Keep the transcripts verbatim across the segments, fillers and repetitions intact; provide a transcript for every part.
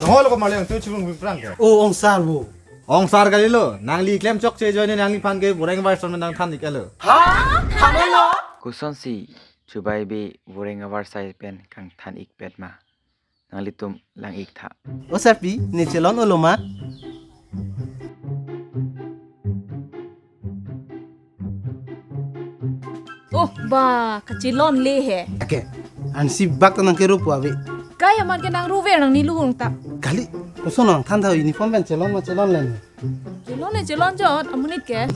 Mo lo ko mali ang tu chibung biplang ke. Oh, ong sar bo. Ong sar kali lo. Nangli klem chokche ajoine nangliphan ke voreng var son nangthan ik-elo. Ha? Thanlo? Kosonsi Chobaibe voreng avarsai pen kangthan ikpet ma? Nanglitum lang ik tha. O sarpi, ne chelon-olo ma? Oh, ba, kachelonle he. Ake, ansi bak ta nangkerupo ave. Kai amat ke nangruver nangni luhung ta. Kali, koson nangthan tha uniform pen chelon ma chelonle ne. Chelonle chelonjot, amonit ke.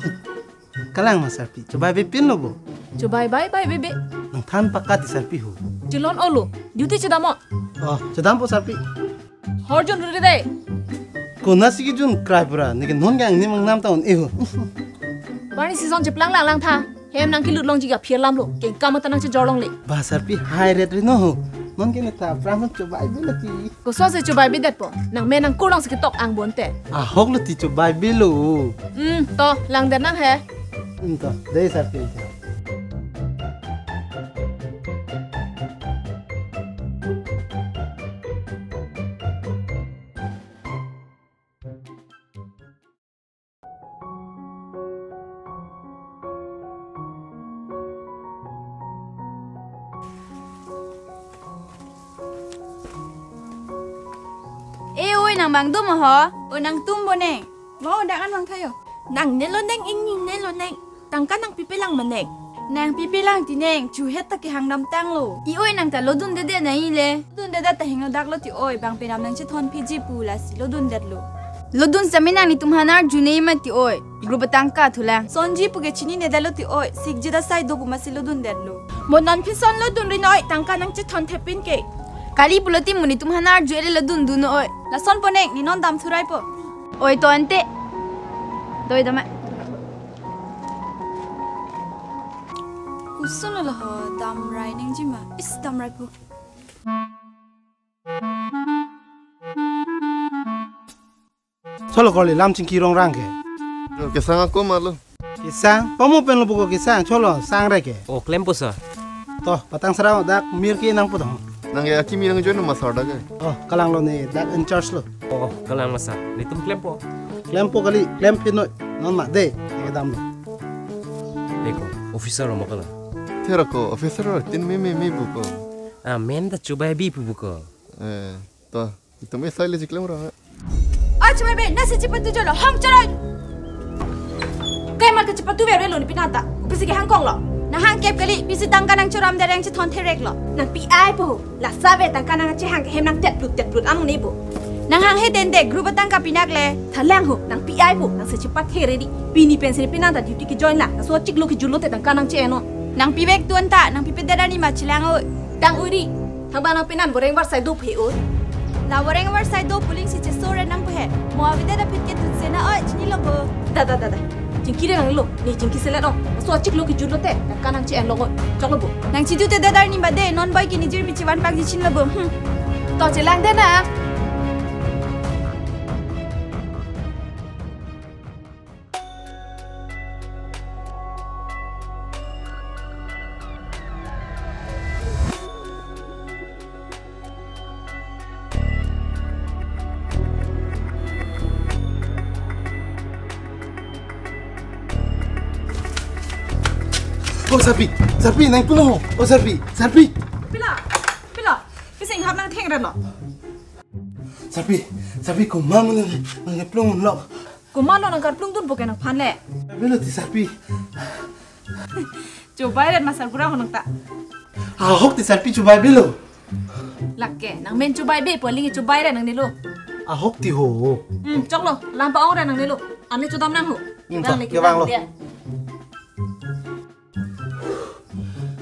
Kalang ma sarpi, Chobaibe pinlo bo. Chobaibe, bai, be, be. Nangthan pakati sarpi ho. Chelon-olo, duty chedamnon. Oh, chedampo sarpi. Hor jun ruri dei. Konatsi kejun krai pura, neke non gang ni mangnam ta un-e ho. Barni season cheplang lang lang tha. Hem nangkelut longji ke aphi alam lo. Kengkam ta nangchejor longle. Ba sarpi high rate ri no ho. Non ke ne ta aphrang Chobaibe lati. Kosonsi Chobaibe detpo. Nangmen nangkur longsi ketok angbonte. Ahok lo ti Chobaibe lo. Hmm, to, langdet nang he. Hmm, to, dei sarpi. E oi, nang bang dum ho? O nang tum bo neng. Mo dak an bang thayo. Nangne lo neng, ingni ne lo neng. Tangka nangpipelang ma neng? Nangpipelang ti neng, chuhet ta kehang damtang lo. I oi, nang ta lodundedet nai le. Lodundedet ta hingno dak lo ti oi, bang penam nangchethon phiji pu lasi lodundetlo. Lodun sami nanglitum aphan arju ne ma ti oi. Group atangka thulang. Sonji pu ke chininedetlo ti oi, sikjit asai do pu masi lodundetlo. Mo non phi son lodun ri noi, tangka nangchethon thepin ke. Kali pulo ti mo netum aphan arju ele lodundun oi. Lasonpo neng, ne non dam thuraipo. Oi to ante. Doi dama. Koson lo ho, damrai nangji ma. Is, damraipo. Solo kali lam chingki rongrang ke. Yo, kesang ako ma lo. Kesang, pamu pen lo buko kesang, solo, sang re ke. Oh, klempo sir. To, patang sarang dak mir ke nangpo dong. Nang ya kimi nang join ma sir dak ke. Oh, kalang lo ne dak in charge lo. Oh, kalang ma sir. Netum klempo. Klempo kali, klem pin noi. Non ma de, ne kedam lo. Deko, officer lo ma kalang. Thera ko, officer lo, tin me me me buko. Ah, men ta Chobaibe pu buko. Eh, to. Itum esai le chiklem ra. Oi, Chobaibe, nasi chipatu jolo, hong choroi. Kai mar ke chipatu ver lo ni pinata. Pisi ke hangkong lo. Nang hangkep kali, pisi tangka nangchoramdet, nangchethon therek lo. Nang pi ai po. Lasi ave tangka nangchehang ke hem nangtetplut tetplut anu ni bo. Nang hanghe dende, group atangka pinak le. Thalang ho, nang pi ai po, nangsi chipathe ready. Pini pensi pinata duty ke join la. Laso chiklo kejutlo te tangka nangche-ennon. Nangpivek tuan ta, nangpipedet arni ma chelang oi. Tang uri. Thang ba nang penan voreng varsai do phe oi. La voreng varsai do puling si cheso re nang phe. Mo avedet aphi ke tutse na oi, chinilo bo. Da, da, da, da. Chingki re nanglo, ne chingki selet ong. Laso chiklo kejutlo te, tangka nangche-enlo oi. Choklo bo. Nangchidutedet arni ma de, non boi ke nijir mi chivan pakji chinilo bo. Hmm. To chelangdet na. Oh, Sarpi, Sarpi, nang pulo. Oh, Sarpi, Sarpi. Pila, pila. Pisi inghap nang theng reno. Sarpi, Sarpi, komat mo nang, nangkeplung lo. Komat lo nangkarplung dunpo ke nangphan le. Bilo ti Sarpi. Chobaibe ma sarbura honang ta. Ahok ti Sarpi Chobaibe lo. Lake, nangmen Chobaibe pu aling Chobaibe nangnelo. Ahok ti ho. Hmm, choklo, lam pa-ong re nangnelo. Ane chodam nang ho. Hmm, kevang le, kevang lo. Kevang dia.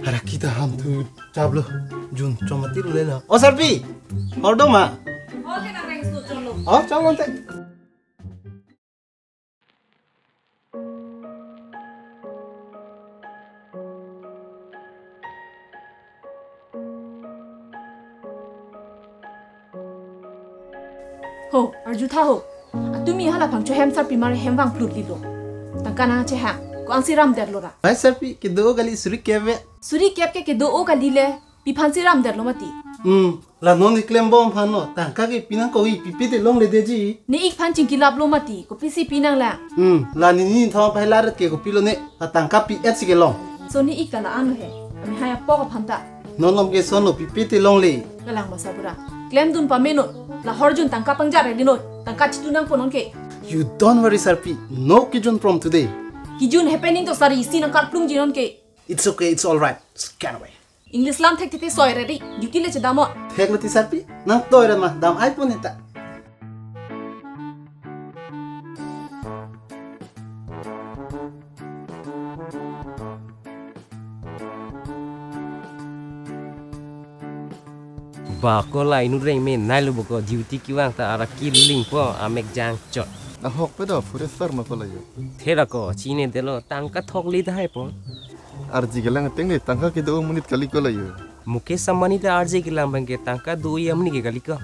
Ara kita ham tu chaplo. Jun chomati le la. Oh, Sarpi. Hor do ma. Hor ke nang reng so cholo. Oh, cholo te. Ho, arju tha ho. Atumi hala phangcho hem Sarpi mar hem vang plut lilo. Tangka nangchehang. Ko-ansi ramdet lo ra. Bai Sarpi, kedo kali suri kep ve. Suri kep ke kedo kali le. Pi aphansi ramdet lo mati. Hmm. La non iklembom aphan non, tangka ke pinang ko i pipe te longledeji. Ne ik aphan chingkilap lo mati, kopisi pinang la. Hmm, la nini thom pai laret ke kopilo ne, la tangka pi-et si kelong. So ne ik ta la-an lo he, amehai apok aphan ta. Non lom ke son lo pipe te longle. Kalang basa pura. Klemdun pame non, la Horjun tangka pangjar re di non, tangka chitu nangpo non ke. You don't worry, Sarpi. No kijun from today. Kijun happening to sari isi nangkarplungji non ke. It's okay, it's all right. Scan away. English lam thek thek soi ready. Duty le chedam non. Thek lo ti Sarpi. Nang toi ra ma dam ai pon ta. Ba ko la inut reng me nai lo bo ko duty kevang ta ara kiling po amek jangchot. Ahok pe do phure sar ma ko la yo. Thera ko chinine detlo tangka thok le dahai po. Arje kelang ateng ne tangka kedo amonit kali ko la yo. Mukesh Ambani ta arje kelang abang ke tangka do-i amonit ke kali ko.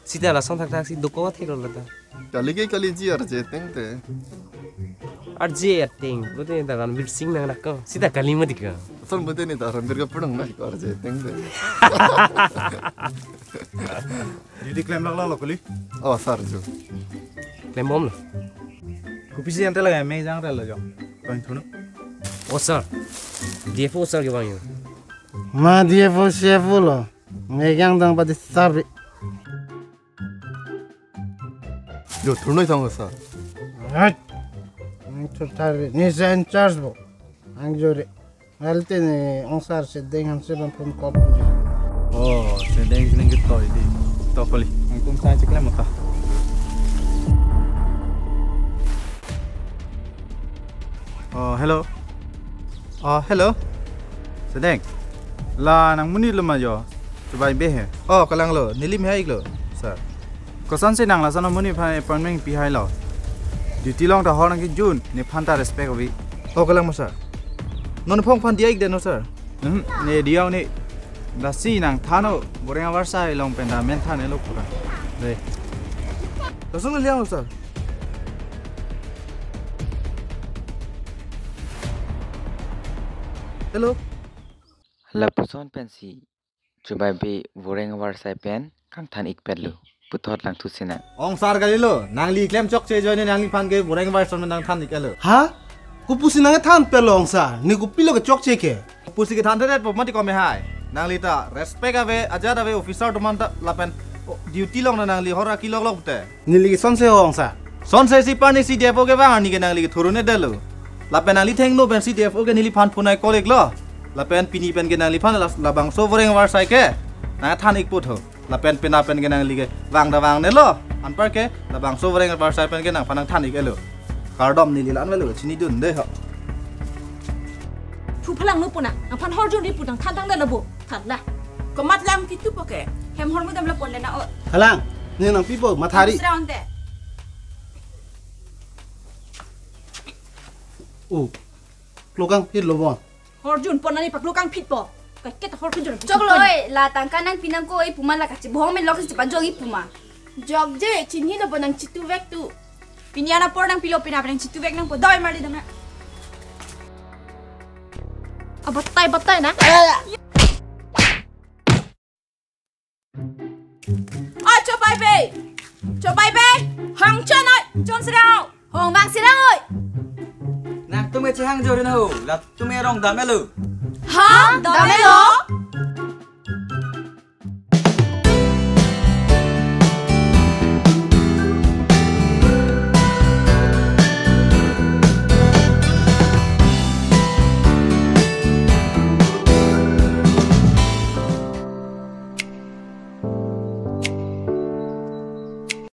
Sita lason thakthak si dokok thelo lata. Kali ke kaliji arje ateng te. Arje ateng, bote ta Ranveer Singh nang rak ko. Sita kali mati ko. Son bote ne ta Ranveer Kapoor nang na ko arje ateng te. Duty klem lak lo kuli. Oh, sir jo. Klembom lo. Kopisi ante lagi me jang relo jo. Toin thunu. Oh, sir. D F O sir kevang yo. Ma D F O C F O lo. Megang dang pati sabi. Jo, thurnoi thang sa. Right. Ang thur thari. Ne sa in charge bo. Ang jore. Alte ne ong sar Sedeng Hanse ban phone call puji. Oh, Sedeng sini kita ini. Tokoli. Ang tum sa chikle mata. Oh, hello. Oh, hello. Sedeng. La nangmonit lo ma jo. Chubai be he. Oh, kalang lo. Neli mehai ik lo. Sir. Koson si nang lason amonit aphan appointment pi hai lo. Duty along ta hor nangkejun. Nephan ta respect ave. Oh, kalang mo sir. Non phone aphan dia ik de no sir. Hmm, ne dia ne. Lasi nangthan non. Boreng avarsai along pen ta men than lo pura. De. Lason liang lo sir. Hello. Lapuson pensi chubai be Boreng avarsai pen kangthan ik pet lo. Puthot langthu sina. Ong sir kali lo, nangli klem chokche ajoine nangliphan ke Boreng avarsai pen nangthan ik lo. Ha? Kopusi nangthan pet lo ong sir? Ne kopilo ke chokche ke? Kopusi kethan thedet po mati ko mehai. Nangli ta respect ave, ajat ave officer atum aphan ta lapen, oh, duty along nangli hor aki lok lok te. Neli ke sonse ho ong sir. Sonse si pani C D F O kevang arni ke nangli ke thurun-e detlo. Lapen nangli thengno pen C D F O ke neliphan phone ai call ik lo. Lapen pini pen ke nangliphan la, labangso Boreng avarsai ke nangthan ik put ho. Lapen pena pen ke nangli ke vang ta vangnelo. Anpar ke labangso Boreng avarsai pen ke nangphan nangthan ik lo. Kardom neli la-an velo chinidunde ho. Thu phalang no puna. Nangphan Horjun ri pu nangthan tang detlo bo. Than la. Komat lam kitu po ke. Hem hor mudam la pon le na o. Halang, ne nangpipo mathari. Sraon te. Oh, klokang phit lo bon. Horjun pon ani paklokang phit po. Kaike ta Horjun. Choklo oi, la tangka nangpi nangkok oi puma la kachibong men lok si panjok ik puma. Jokje, chinilo bo nangchituvek tu. Pini an apor nangpilo pina nangchituvek nangpo doi marli dam na. Abatai batai na. Oi, chobai be. Chobai be. Hang chon oi, chon sirang. Hong vang sirang oi. Nangtum ke chehang jori na ho. Latum ke rong dam-et lo. Ha? Dam-et lo?